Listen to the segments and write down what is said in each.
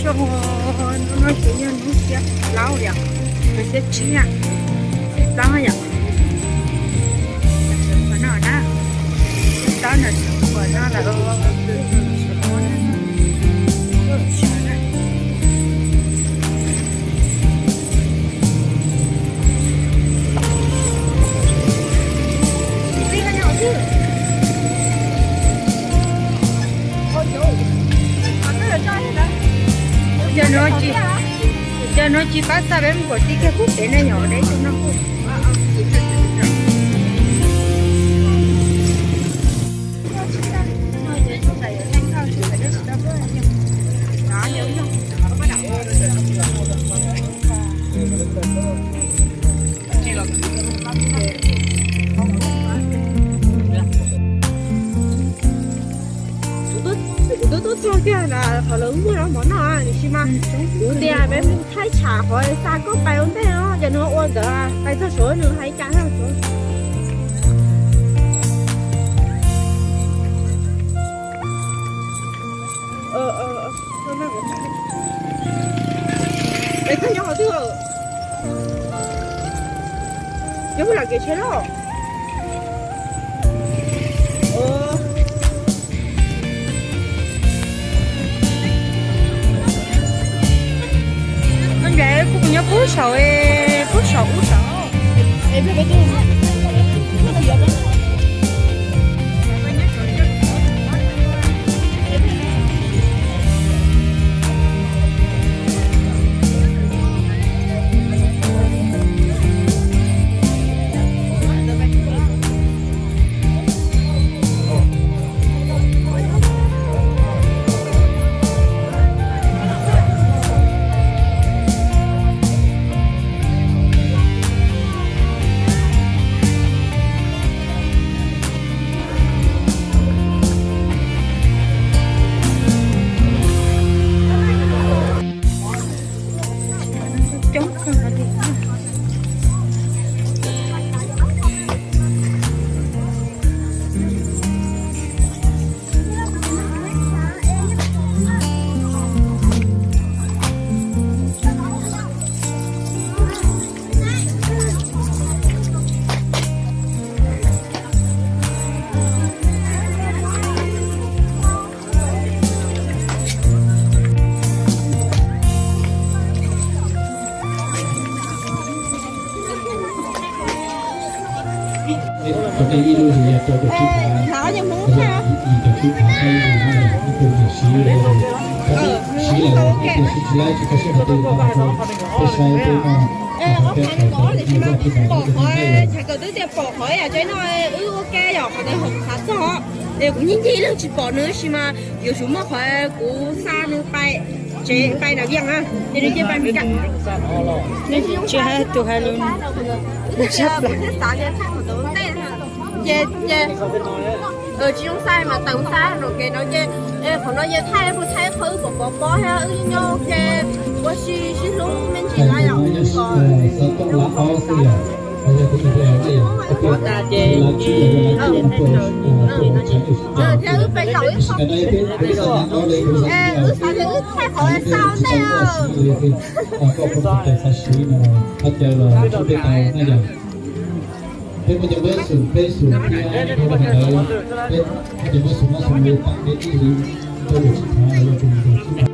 Hnub no ces yog hnub xiab plaub yom, xiab tsib, xiab plaub yom. Sawv qhov no na, xiab plaub no sawv qhov no lawm. Cov no tsis pab xa peb mus kom tib kiag kuv pem na yom, deb tus no. Kuv twb tuaj txog kiag qhov lawv muag rau mov noj, tiam sis mas kuv tias peb mus thaij tsham qhov xa koj pais ua ntej os, ces nws ua ntawd pais txog saud nws hais cas thiab. Es koj nyob qhov twg? Nyob puag nram kev tsheb los? Koj ncaim kuv nyob puag saud, puag saum ub saud. Coob kawg li. Pom qhov, pom qhov, twb tias pom qhov yam tsev no wb ua ke yom, qhov ntawd ho xav txog, es kuv nyiag nyiag leej tsis pom nws tab sis mas yuav tsum muaj qhov kuv xa nws pais tsev, pais nram Vias na, ces nws cia pais Meskas. Tsis hais tus hais lus thiab xav tias thaij qhov ntawd ua ntej, ces ces tsis zoo xa mas tawm xa nram kev no ces qhov no ces thaij puas thaij qhov wb pom pov pob thiab wb nyob ua ke ua si sib hlub me ntsis na yom. Thiab wb pem zaum ib qho, wb xav tias wb thaij qhov xa ua ntej. Peb muaj cov npawb xum, peb xum thiab ntawd, peb muaj cov npawb xum no xum li pab peb ib lim rau tus tsis thav los yog tus tus tsis thav.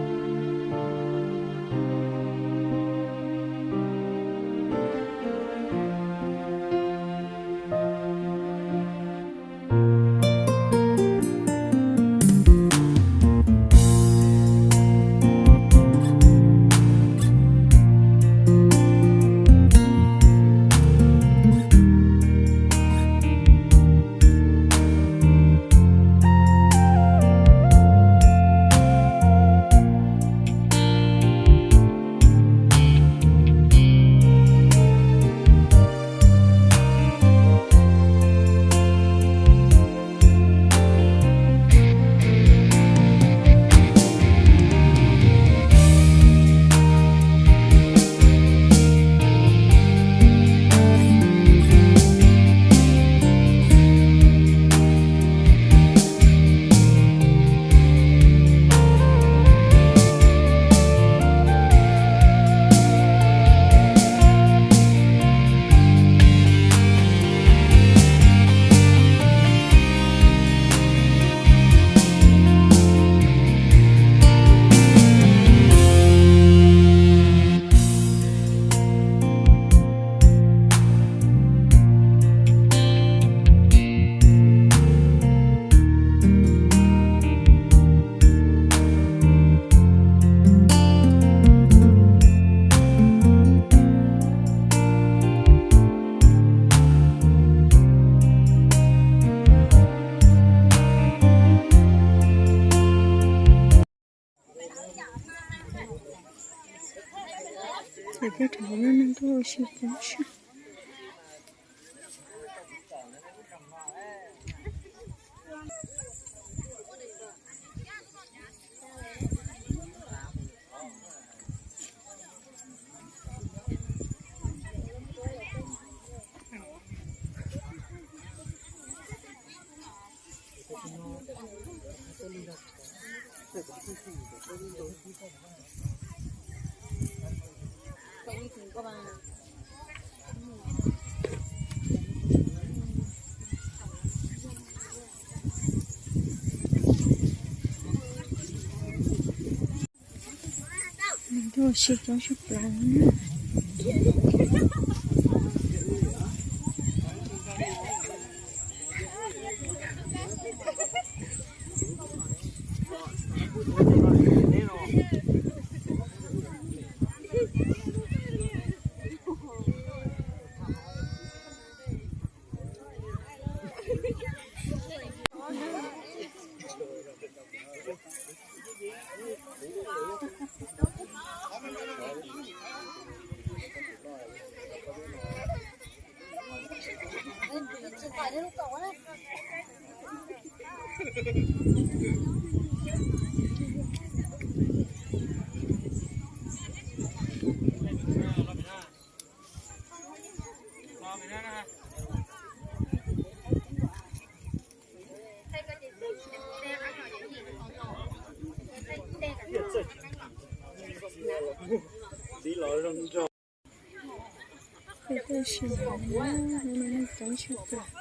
Ces thiaj rov mus nrog neeg tuaj ua si poob siab. Nws tuaj ua si coob tshaj plaws na. Peb tuaj ua si na, hnub no neeg coob tshaj plaws.